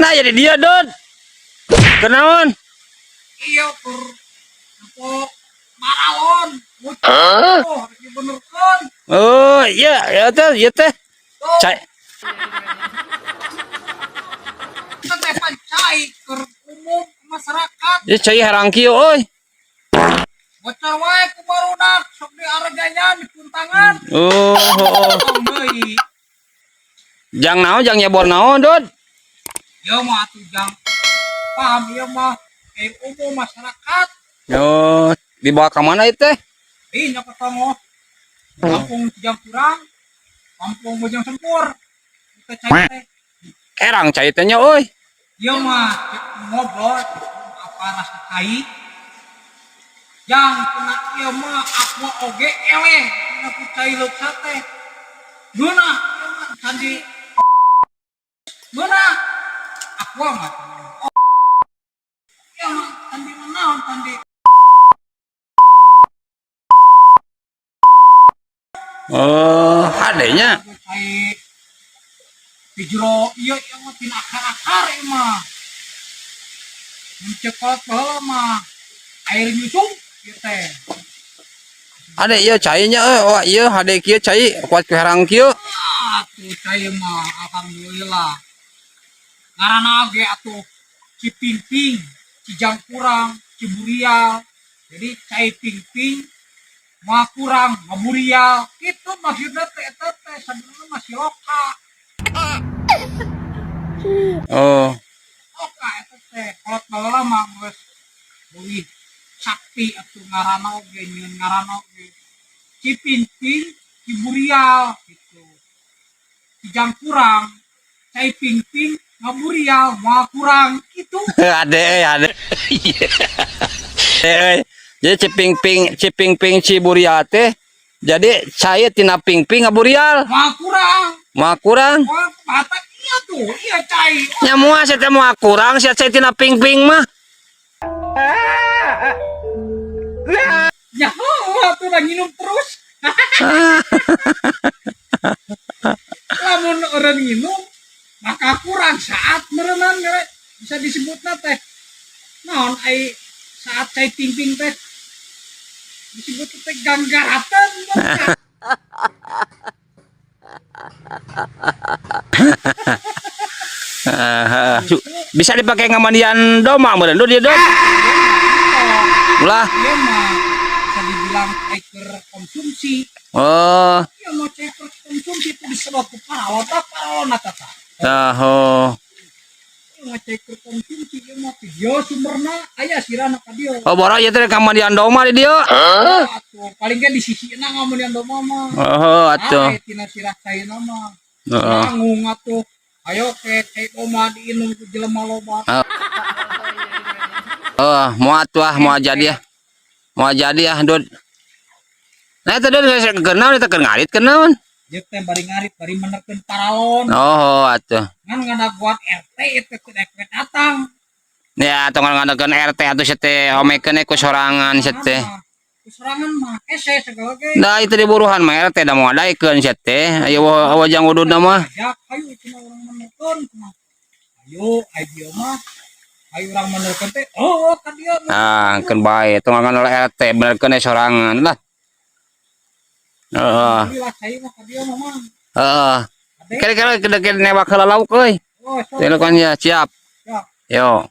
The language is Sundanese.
Nah, jadi dia, Dod. Kenaon? Iya, keur nempo paralon. Oh, harus dibenerkeun. Oh, iya, ya teh, iya teh. Tuh, Cai. Kita teh pan cai keur umum masyarakat. Ya cai herang kieu euy. Bocor wae ku barudak sok diaregayan di puntangan. Oh. Tong deui. Jang naon, jang nyebor naon, Dod? Ieu mah atuh jang paham ieu mah air umum masyarakat. Oh, dibawa ke mana itu teh? Ih, nya ketemu Kampung Cijang Kurang, Kampung Bojong Sempur. Kita cai teh. Erang cai teh nya euy. Ieu mah cek ngobrol apa rasa cai. Jang kena ieu mah aqua oge eleh kena ku cai leuksa teh. Geunah ieu mah candi geunah aqua mah. Oh, ieu mah candi naon candi. Oh, adenya. Cai di jero ieu ieu mah tina akar-akar ieu mah. Mun cek kolot baheula mah air nyusu ieu teh. Ade ieu cainya euy, wah ieu hade kieu cai kuat ku herang kieu. Ah, tuh cai mah alhamdulillah. Ngaranna ge atuh Cipingping, Cijangkurang, Ciburial. Jadi cai pingping mah kurang ngaburial. Itu maksudnya teh eta teh sebenarnya masih loka. Oh, Loka eta teh kolot baheula mah geus leuwih sakti atuh ngaranna oge nyieun ngaranna oge. Cipingping, Ciburial gitu. Cijangkurang, cai pingping ngaburial moal kurang gitu. Ade euy, ade. Eh, jadi Cipingping, Cipingping Ciburial teh jadi cai tina pingping ngaburial. Moal kurang. Moal kurang. Moal batak iya tuh, iya cai. Nya moal sia teh moal kurang sia cai tina pingping mah. Ya heuh atuh da nginum terus. Lamun eureun nginum maka kurang saat meureunan geura bisa disebutna teh. Naon ai saat cai pingping teh disebut teh ganggarateun. Bisa dipakai ngamandian domba meureun dia, Dod. Ulah. Ieu mah bisa dibilang cai keur konsumsi. Oh. Ieu mah cai keur konsumsi itu disedot ku paralon tah paralon eta tah. Tah, oh. Ieu mah cai keur konsumsi ieu mah video sumberna aya sirana ka dieu. Oh, boro ieu teh ngamandian domba di dieu. Oh, atuh paling ge di sisina ngamandian domba mah. Oh, atuh. Ae tina sirah caina mah. Heeh. Nanggung atuh. Ayo ke cai domba diinum ku jelema loba. Oh, moal atuh ah, moal jadi ah. Moal jadi ah, Dod. Nah, eta Dod geus kenaon eta keur ngarit kenaon? Ieu teh bari ngarit bari menerkeun paralon. Oh, atuh. Ngan ngadaguan RT itu teu daek we datang. Ya, tong ngadakeun RT atuh sia teh homekeun ku sorangan sia teh. Ku sorangan mah hese segala ge. Da itu diburuhan mah RT da moal daekeun sia teh. Ayo wajang ududna mah. Ya, ayo cenah urang menerkeun cenah. Ayo, ai dieu mah. Ayo urang menerkeun teh. Oh, ka dieu. Ah, keun bae tong ngadakeun RT benerkeun we sorangan lah. Heeh. Alhamdulillah cai mah ka dieu mah mang. Heeh. Kira-kira kira-kira newak heula lauk euy. Oh, sok. Telepon ya, siap. Siap. Yo.